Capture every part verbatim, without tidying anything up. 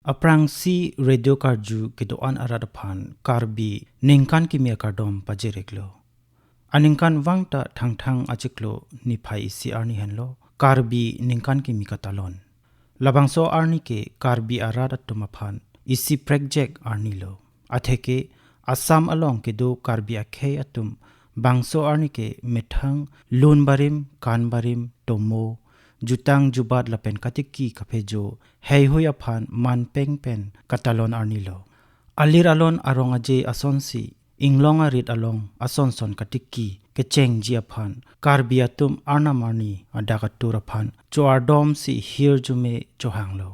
Aphrangsi radio karju kedo-an arat aphan Karbi ningkan kimi akardom pajir-iklo. Aningkanvang ta Thangthang achiklo niphai isi arni henlo Karbi ningkan kimi katalon. Labangso arni ke Karbi arat atum aphan isi prekjak arnilo. Atheke Assam along kedo Karbi akhei atum bangso arni ke methang lun barim, kan barim, tomo, jutang jubat lapen katiki kaphejo heihui aphan manpeng pen katalon arnilo. Alir alon arong aje asonsi inglong arit along asonson katiki kechengji aphan Karbi atum arnam arni adak atur aphan cho-ardomsi hirjume chohanglo.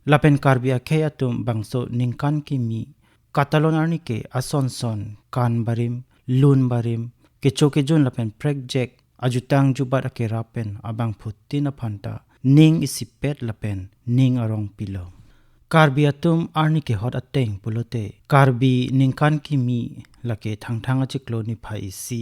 Lapen Karbi akhei atum bangso ningkan kimi katalon arni ke asonson kan barim, lun barim, kecho kejun lapen prekjak, ajutang jubat akerap pen abangphutin aphan ta ning isipet lapen ning arong pilo. Karbi atum arni kehot ateng pulote Karbi ningkan kimi lake Thangthang achiklo niphai isi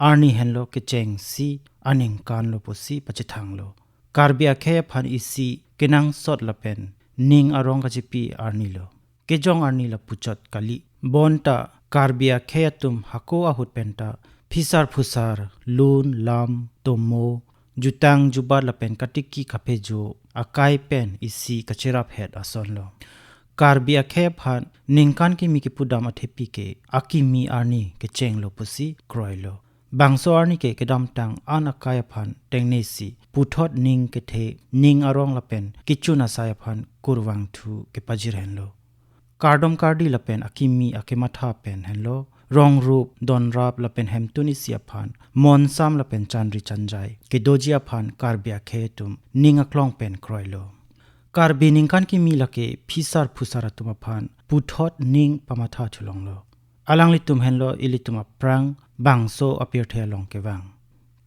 arni henlo kechengsi aningkanlo pusi pachethanglo. Karbi akhei aphan isi kenangsot lapen ning arong kachipi arnilo. Kejong arni lapuchot kali. Bonta Karbi akhei atum hako ahut penta phisar phusar, lun, lam, tomo, jutang jubat lapen katiki kaphejo akai pen isi kacheraphet asonlo. Karbi akhei aphan ningkan kimi kepudam athepi ke akimi arni kechenglo pusi kroilo. Bangso arni ke kedamtang an akai aphan tengnesi puthot ning kethe, ning arong lapen kechun asai aphan kurvangthu kepajir henlo. Kardom kardi lapen akimi akematha pen henlo rongrup, donrap lapen hemtun isi aphan monsam lapen chanri chanjai kedoji aphan Karbi akhei atum ning aklong pen kroilo. Karbi ningkan kimi lake phisar phusar atum aphan puthot ning pamatha thulonglo. Alanglitum henlo ilitum aphrang bangso apirthe along kevang.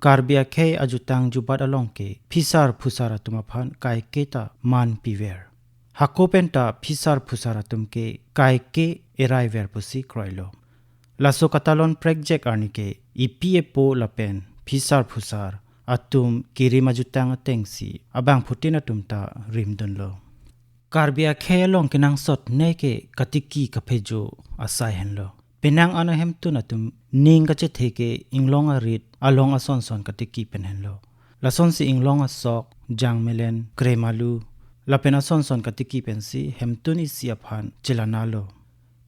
Karbi akhei ajutang jubat along ke phisar phusar atum aphan kaiketa manpiver. Hako penta phisar phusar atum ke kaike eraiver pusi kroilo. Laso katalon prekjak arni ke epi epo lapen phisar phusar atum kerim ajutang atengsi abangphutin atum ta rimdunlo. Karbi akhei along kenangsot ne ke katiki kaphejo asai henlo. Penang an ahemtun atum ning kachethe ke inglong arit along asonson katiki pen henlo. Lasonsi inglong asok, jangmelen, kremalu, lapen asonson katiki pensi hemtun isi aphan chelanalo.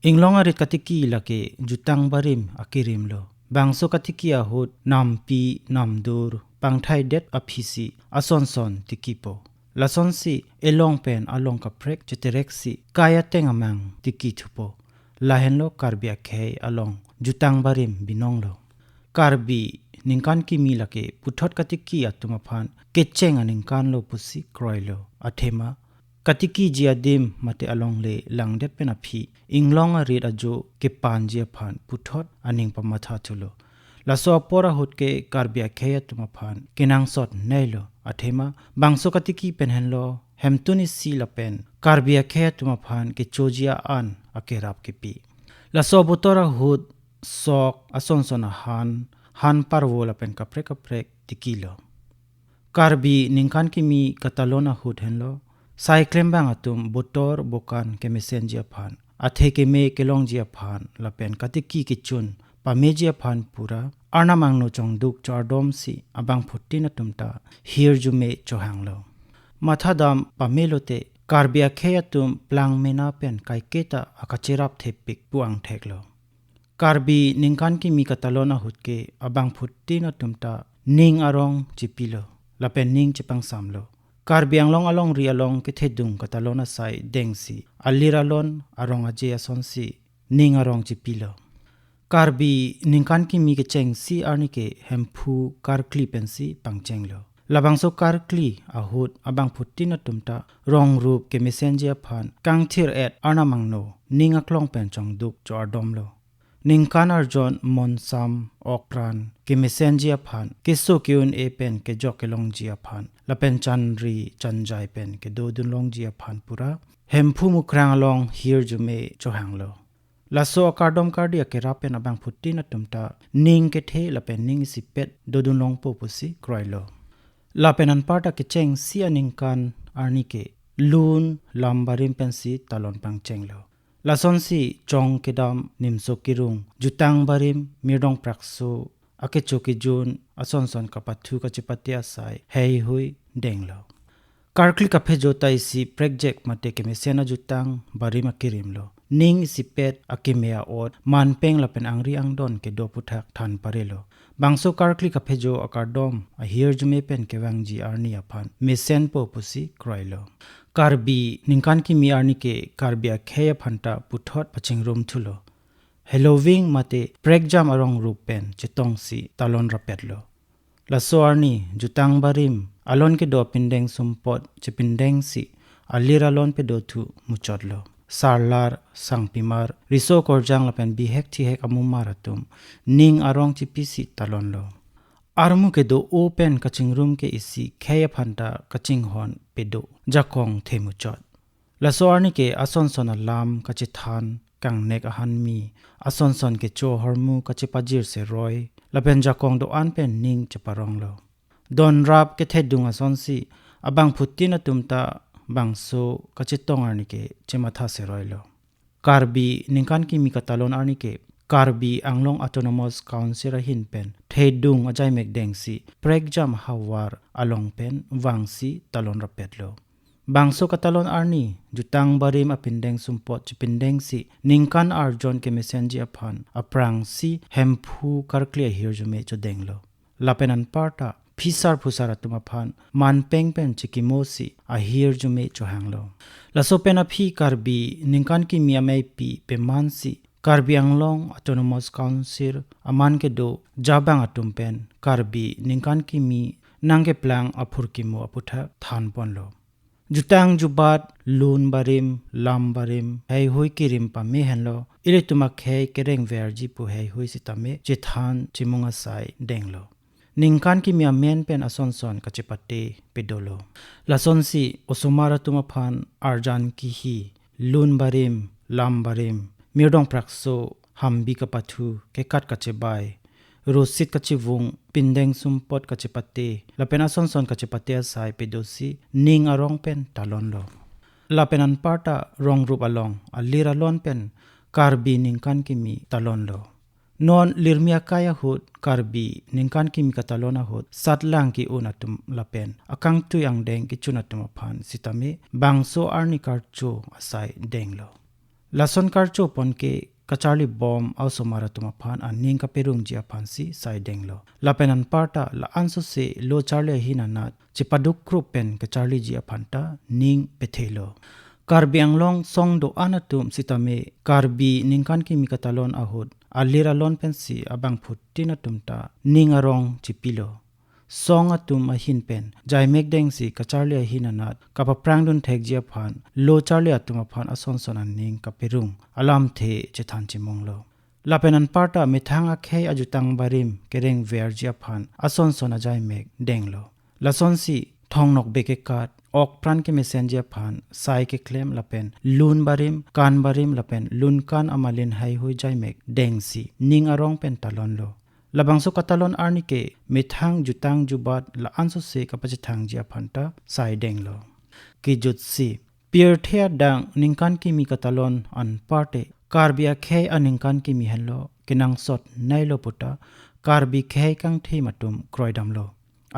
Inglong arit katiki lake jutang barim akirimlo. Bangso katiki ahut nampi, namdur, pangthaidet aphisi asonson tikipo. Lasonsi elong pen along kaprek chetereksi kai ateng amang tikithupo. Lahenlo Karbi akhei along jutang barim binonglo. Karbi ningkan kimi lake puthot katiki atum aphan kecheng aningkanlo pusi kroilo. Athema katikiji adim mate alongle langdet pen aphi inglong arit ajo kepanji aphan puthot aning pamatha thulo. Laso apor ahut ke Karbi akhei atum aphan kenangsot neilo. Athema bangso katiki pen henlo hemtun isi lapen Karbi akhei atum aphan kechoji an akerap kipi. Laso abotor ahut sok, asonson ahan, han parvo lapen kaprek kaprek tikilo. Karbi ningkan kimi katalon ahut henlo sai klembang atum botor bokan kemesenji aphan, athe keme kelongji aphan lapen katiki kechun pameji aphan pura arnam angno chongduk cho-ardomsi abangphutin atum ta hirjume chohanglo. Mathadam pamelote Karbi akhei atum plang mena pen kaiketa akacherap thepik pu angtheklo. Karbi ningkan kimi katalon ahut ke abangphutin atum ta ning arong chipilo lapen ning chepangsamlo. Karbi Anglong alongri along kethedung katalon asai dengsi alir alon arong aje asonsi ning arong chipilo. Karbi ningkan kimi kechengsi arni ke Hemphu karkli pensi pangchenglo. Labangso karkli ahut abangphutin atum ta rongrup kemesenji aphan kangthir-et arnam angno ning aklong pen chongduk cho-ardomlo. Ningkan arjon monsam okran kemesenji aphan keso ke-un-e pen kejok kelongji aphan lapen chanri chanjai pen kedodun longji aphan pura Hemphu Mukrang along hirjume chohanglo. Laso akardom kardi akerap pen abangphutin atum ta ning kethe lapen ning isipet dodun longpo pusi kroilo. Lapen anparta kechengsi aningkan arni ke lun lam barim pensi talon pangchenglo. Lasonsi chong kedam nimso kirung, jutang barim, mirdong prakso, akecho kejun asonson kapathu kachepate asai heihui denglo. Karkli kaphejo ta isi prekjak mate kemesen ajutang barim akirimlo. Ning isipet akeme a-ot, manpeng lapen angri angdon kedo aputhak than parelo. Bangso karkli kaphejo akardom ahirjume pen kevangji arni aphan mesenpo pusi kroilo. Karbi ningkan kimi arni ke Karbi akhei aphanta puthot pachingrum thulo. Heloving mate prekjam arong rup pen chetongsi talon rapetlo. Laso arni jutang barim alon kedo apindeng sumpot chepindengsi alir alon pedothu muchotlo. Sarlar, sangpimar, riso korjang lapen bihek thihek amumar atum ning arong chipisi talonlo. Armu kedo-o pen kachingrum ke isi khei aphanta kachinghon pedo, jakong themuchot. Laso arni ke asonson alam kachethan, kangnek ahanmi, asonson kecho ahormu kachepajir seroi, lapen jakong do-an pen ning cheparonglo. Donrap kethedung asonsi abangphutin atum ta bangso kachetong arni ke chematha seroilo. Karbi ningkan kimi katalon arni ke Karbi Anglong Autonomous Council ahin pen thedung ajaimek dengsi prekjam havar along pen vangsi talon rapetlo. Bangso katalon arni jutang barim apindeng sumpot chepindengsi ningkan arjon kemesenji aphan aphrangsi Hemphu karkli ahirjume chodenglo. Lapen anparta phisar phusar atum aphan manpeng pen chikimosi ahirjume chohanglo. Laso pen aphi Karbi ningkan kimi ameipi pemansi Karbi Anglong Autonomous Council aman kedo jabang atum pen Karbi ningkan kimi nangkeplang aphurkimo aputhak thanponlo. Jutang jubat, lun barim, lam barim, heihui kirim pame henlo, ilitum akhei kereng verji pu heihui sitame chethan chimung asai denglo. Ningkan kimi amen pen asonson kachepate pedolo. Lasonsi osomar atum aphan arjan kihi, lun barim, lam barim, mirdong prakso, hambi kapathu, kekat kachebai, rosit kachevung, pindeng sumpot kachepate, lapen asonson kachepate asai pedosi ning arong pen talonlo. Lapen anparta rong rup along alir alon pen Karbi ningkan kimi talonlo. Non lirmi akai ahut Karbi ningkan kimi katalon ahut satlang ki-un atum lapen akangtui angdeng kechun atum aphan sitame bangso arni karcho asai denglo. Lason karcho pon ke kacharli bom a-osomar atum aphan aning kaperungji aphansi sai denglo. Lapen anparta la-ansose lo charli ahin anat chepaduk krup pen kacharliji aphanta ning pethelo. Karbi Anglong song do-an atum sitame Karbi ningkan kimi katalon ahut alir alon pensi abangphutin atum ta ning arong chipilo. Song atum ahin pen jaimek dengsi kacharli ahin anat kapaphrangdun thekji aphan lo charli atum aphan asonson aning kaperung alamthe chethan chimunglo. Lapen anparta methang akhei ajutang barim kereng verji aphan asonson ajaimek denglo. Lasonsi thongnok bek kekat, ok pran kemesenji aphan sai keklem lapen lun barim, kan barim lapen lun kan amalin heihui jaimek dengsi ning arong pen talonlo. Labangso katalon arni ke methang jutang jubat la-ansose kapachethangji aphanta sai denglo. Kejutsi, pirthe adang ningkan kimi katalon anparte Karbi akhei aningkan kimi henlo kenangsot neilo puta Karbi khei kangthim atum kroidamlo.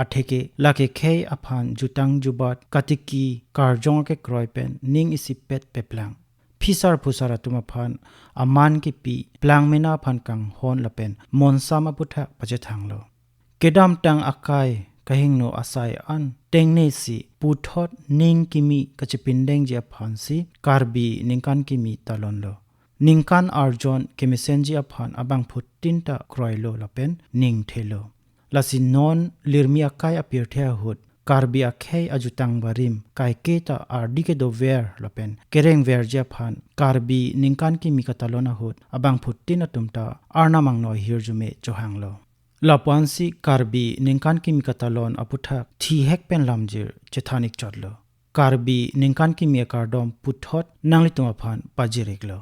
Atheke lake khei aphan jutang jubat katiki karjong akekroi pen ning isipet peplang. Phisar phusar atum aphan aman kipi, plang mena aphan kanghon lapen monsam aputhak pachethanglo. Kedamtang akai kahingno asai an tengnesi puthot ning kimi kachepindengji aphansi Karbi ningkan kimi talonlo. Ningkan arjon kemesenji aphan abangphutin ta kroilo lapen ning thelo. Lasi non lirmi akai apirthe ahut Karbi akhei ajutang barim kaiketa ardi kedover lapen kereng verji aphan Karbi ningkan kimi katalon ahut abangphutin atum ta Arnam angno ahirjume chohanglo. Lapuansi Karbi ningkan kimi katalon aputhak thihek pen lamjir chethan ikchotlo. Karbi ningkan kimi akardom puthot nanglitum aphan pajir iklo.